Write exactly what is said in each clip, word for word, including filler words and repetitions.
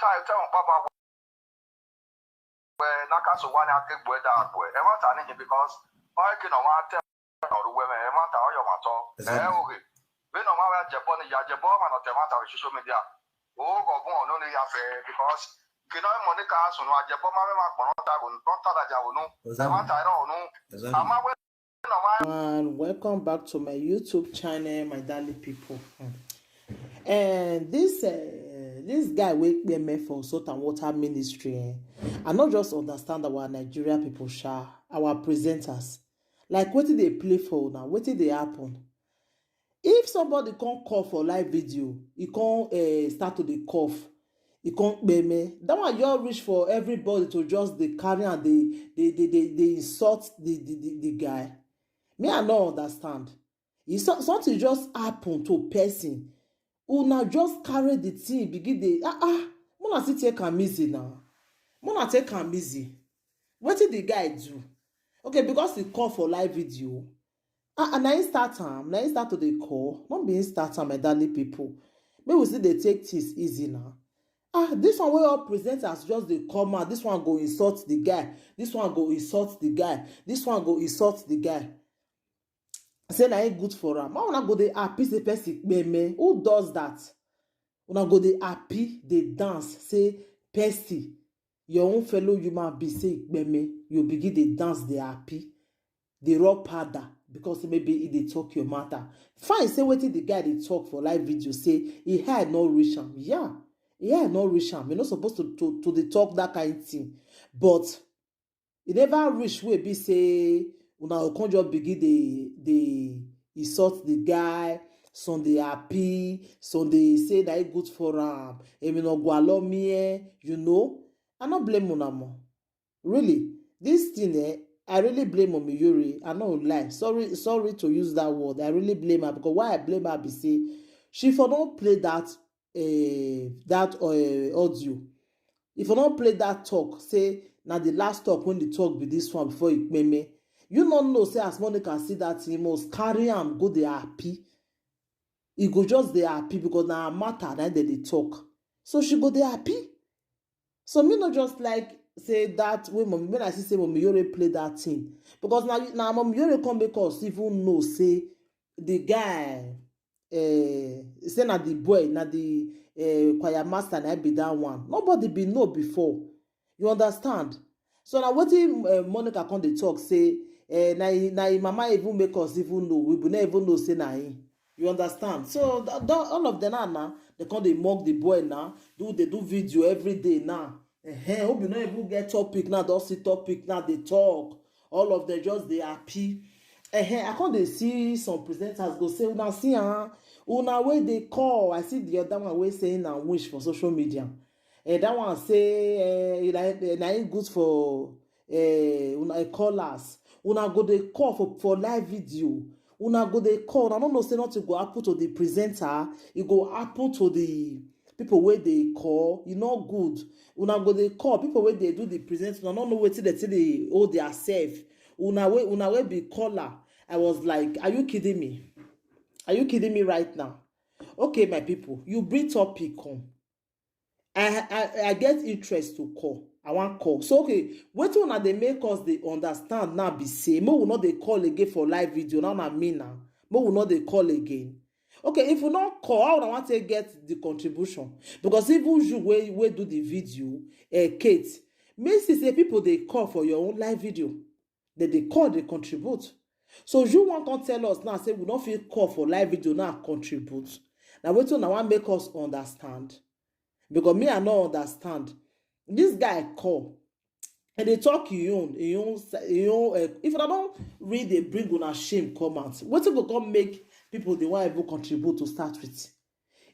I tell Papa, we naka so one ake boy da boy. E ma ta ni, because I can no one tell no we me, e ma ta o yo ma to. E Exactly. Okay. We no ma we je bo ni ya je bo ma no te ma ta we social media. O go gun no ni ya fe, because kino Monica so no je bo ma me ma pon ta go no ta da ja wo no. E ma ta no no. Exactly. Ama we no ma And welcome back to my YouTube channel, my darling people. Hmm. And this uh, this guy wake me for Salt and Water Ministry. Eh? I not just understand our Nigeria people, sha, our presenters. Like, what did they play for now? What did they happen? If somebody can't call for live video, he can't uh, start to the cough. He can't pay me. That one you reach for everybody to just the carry and they they, they, they, they insult the, the, the, the guy. Me, I don't understand. It's so- something just happened to person. Una just carry the thing, begin the ah ah. Mona still take am easy now. Mona take am easy. What did the guy do? Okay, because he call for live video. Ah, and I start am, I start to the call. Not being start am, my darling people. Maybe we see they take things easy now. Ah, this one where all presenters just they come out. This one go insult the guy. This one go insult the guy. This one go insult the guy. Say na it good for am. How una go dey happy say person kpeme? Who does that? Una go dey happy, dey dance, say person, your own fellow human being say kpeme, you begin dey dance, dey happy, dey rub powder because maybe e dey talk your matter. Fine, say wetin the guy dey talk for live video, say e head no reach am. Yeah, e head no reach am. You're not supposed to to to dey talk that kind thing, but e never reach wey be say una go come just begin dey dey insult the guy. Some dey happy, some dey say na it good for am. Emi no go allow me, eh, you know. I no blame una more. Really, this thing, eh, I really blame Omiyore. I no lie. Sorry, sorry to use that word. I really blame her, because why I blame her be say she for don play that uh, that uh, audio. If I don't play that talk, say na the last talk when the talk be this one before it meme. You don't know say as Monica see that, he must carry am go dey happy. He go just dey happy because na her matter na dem dey talk. So she go dey happy. So me not just like say that way, mommy, when I see say Mommy Yore play that thing, because now now Mommy Yore come make us even know say the guy, eh, say na the boy, na the eh, choir master, na be that one. Nobody be know before. You understand? So now wetin eh, Monica come dey talk say, eh, na him- na him mama even make us even know. We be not even know say na him. You understand? So th- th- all of them now, now they come dey mock the boy now. Do they do video every day now? Eh, hope you not even get topic now. Don't see topic now. They talk. All of them just they happy. Eh, I can't dey see some presenters go say una see ah, una wey dey call. I see the other one wey say na wish for social media. Eh, that one say eh, na eh, na it good for eh, una eh, callers. Una go dey call for for live video. Una go dey call. Una no know say nothing go happen to the presenter. It go happen to the people wey dey call. E no good. Una go dey call people wey dey do the present. Una no know wetin dem take dey hold their self. Una wey una wey be caller. I was like, are you kidding me? Are you kidding me right now? Okay, my people, you bring topic come. I, I I get interest to call. I want call. So okay, wetin una dey make us dey understand now be say make we no dey call again for live video. Now na me now. Make we no dey call again. Okay, if we no call, how una want to get the contribution? Because even you wey wey do the video, eh, Kate, me see say people dey call for your own live video. They dey call, they contribute. So you wan come tell us now say we no fit call for live video now contribute. Na wetin una wan make us understand? Because me I no understand. This guy call and they talk him own, him own, him own. Uh, if una don read, they bring una shame come out. Wetin go come make people dey wan even contribute to start with?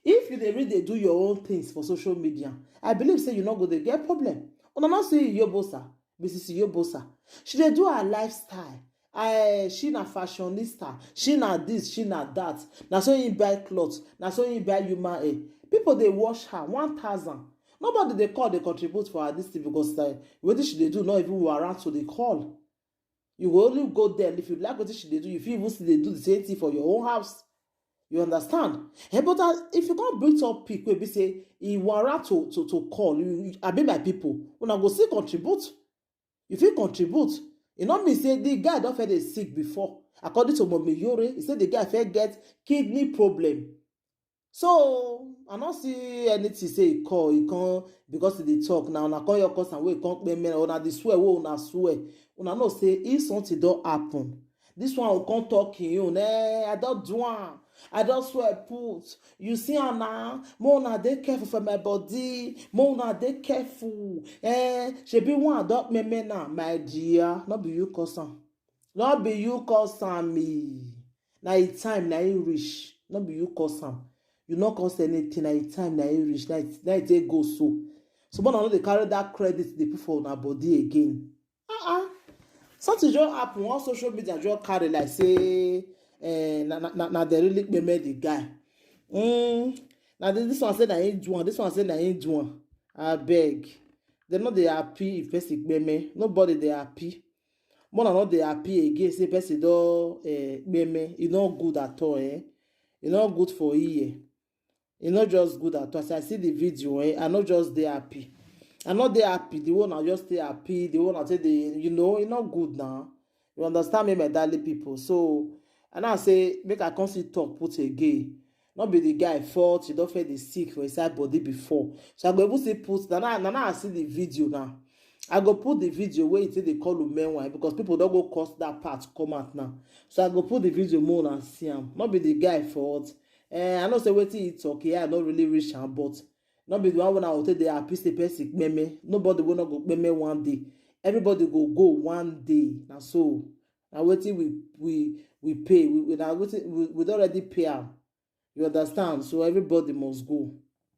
If you dey read, dey do your own things for social media, I believe say you no go dey get problem. Una no see Iyobosa, Missus Iyobosa. She dey do her lifestyle. I, she na fashionista. She na this, she na that. Na so he buy clothes. Na so he buy human hair. People dey watch her one thousand. Nobody dey call, dey contribute for her this thing because uh, wetin she dey do not even warrant to dey call. You go only go there if you like wetin she dey do. You fit even still dey do the same thing for your own house. You understand? Hey, but uh, if you can't bring topic, we be say he warrant to to to call. You, you, I be my people. When I go see contribute, if you contribute, you know me say the guy don't feel dey sick before. According to Mommy Yore, he said the guy feel get kidney problem. So I don't see anything say he call, he can't because he dey talk now. Una call your cousin wey come pay me, una dey swear, wey una swear. Una know say if something don't happen, this one will come talk in you. Eh, I don't do am. I don't swear put. You see am now. Mo una dey careful for my body. Mo una dey careful. Eh, she be one adopt me me now, my dear. Not be you cousin. Not be you cousin me. Now it's time now he reach. Not be you cousin. You not cause anything. Now it's time now he reach. Now it's, now it take go so. So when I know they carry that credit they put for una body again. Uh-uh. Something just happen on social media just carry like say eh, na, na, na, na they really pay me the guy. Mm. Now this, this one say na him do one, this one say na him do one. I beg. They know they happy if person pay me. Nobody they happy. More than not they happy again. Say person do eh, pay me. It's not good at all. Eh? It's not good for here. It's not just good at all. As I see the video, eh, I not just they happy. I not they happy. The one I just stay happy. The one I say they, you know, it's not good now. You understand me, my darling people. So and I say make I come see talk put again. Not be the guy fault. You don't feel the sick for inside body before. So I go even see put. Now, now, now I see the video now. I go put the video where it they call you men wine because people don't go cause that part come out now. So I go put the video more and see him. Not be the guy fault. Eh, I know say wetin he talk here, I don't really reach am, but not be the one when I will take the happy say person pay me. Nobody will not go pay me one day. Everybody go go one day. Now so now wetin we we we pay. We we now wetin we, we don't already pay am. You understand? So everybody must go.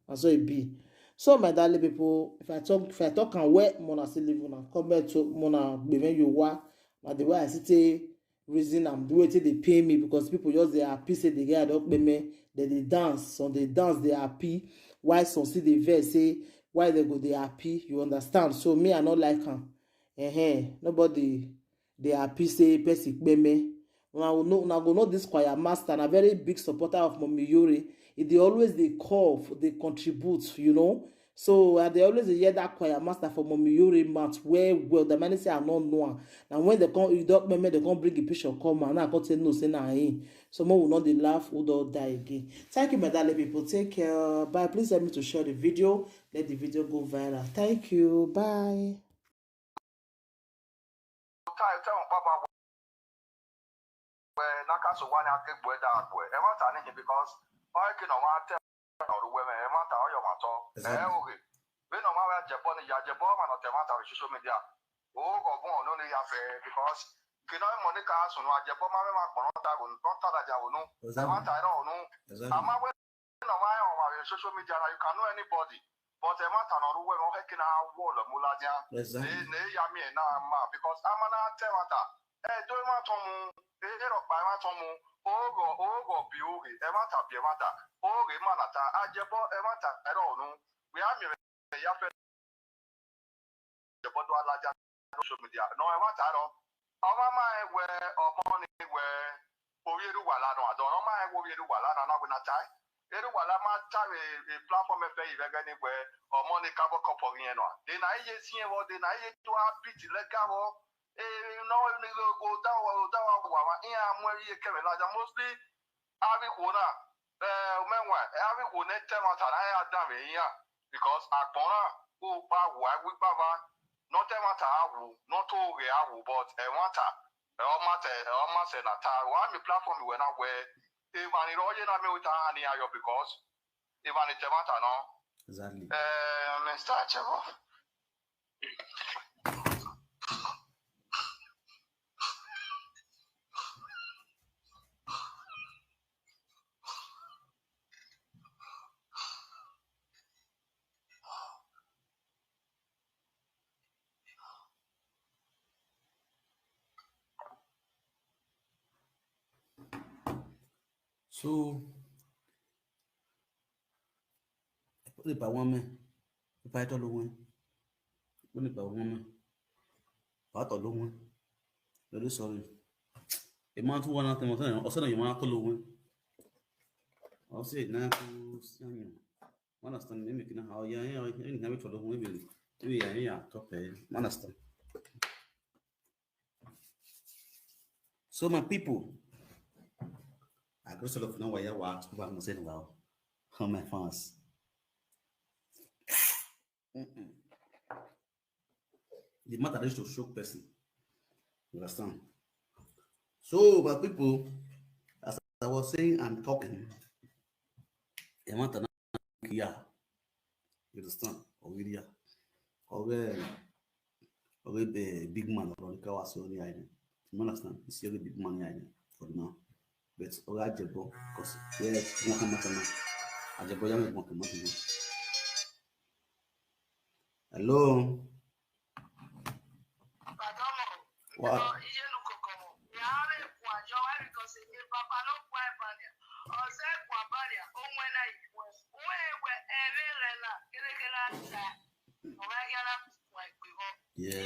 And so it be. So my darling people, if I talk if I talk and where mona still live una comment to mona gbeme you wa na the way I see take reason am the way take dey pain me because people just dey happy say the guy don pay me, dem dey dance, some dey dance dey happy, while some still dey vex say why dem go dey happy, you understand? So me I no like am. Ehen, nobody dey happy say person pay me. Una go know, una go know this choir master na very big supporter of Mommy Yore. E dey always dey call, dey contribute, you know. So I dey always dey hear that choir master for Mommy Yore mouth well well. The man say I no know am. Na when they come, you don pay me, they come bring the picture come and I come say no, say na him. So more will not dey laugh, who don die again. Thank you, my darling people. Take care. Bye. Please help me to share the video. Let the video go viral. Thank you. Bye. Ka ete wọn kpaba wee n'aka so wani aka egbu ede agwụ e mata n'ihi because onye ki nọ nwa te nọrụ wee mee mata ọyọ matọ ee oge be nọ nwa ya jebọ ni ya jebọ ma nọ te mata social media ogo gun ọ̀nà ni ya fe because kina mo ni ka sunu ajebọ ma me ma pon ta gun ton ta da ja onu e mata ro onu ama we no ma on social media na you can know anybody but e mata no ru we mo he kina wo lo mu la ja ne ne ya mi e na ma because ama na te mata e do ma to mu e ro pa ma to mu ogo ogo bi oge e mata bi e mata oge ma na ta ajebọ e mata ro onu we a mi ya fe jebọ do alaja social media no e mata ro ọma ma e we ọmọ ni we orí eru wà lánà àdán ọmọ ma e we orí eru wà lánà na we na tai eru wà lá ma ta e platform e fe yi vege ni we ọmọ ni ka bo kopo yen no de na iye si e wo de na iye to a bit legal wo e no ni go da wo da wa wa wa iya mo iye kere laja mostly Arikwo na eh menwa arikwo ne te mata na ya da me ya because akpon na o pa wa wi pa va no te mata awu no to re awu but e mata e o mata e o mata na ta wa mi platform we na we e ma ni ro ye na me uta ani ayo because e ma ni te mata no exactly eh Mister Chebo So, e pa wan me, e pa to lo wen, e pa wan me, pa to lo wen. Very sorry. E ma tún wan na te mo, o se na yo ma to lo wen. I'll say na ku sianyo. Understand me? Make na how yeah yeah yeah. Have it for the home. Maybe yeah yeah top eh. Understand? So my people, I go sort of know why I was over and say wow. Oh my fans. Mm-mm. The matter is to shock person. You understand? So my people, as I was saying and talking, the matter now yeah. You understand? Or yeah. Or okay, big man or the kawas on the island. You understand? It's a big man island for now. But okay, Ajebo, because yeah, Ajebo, yeah, Hello. Wa- Yeah.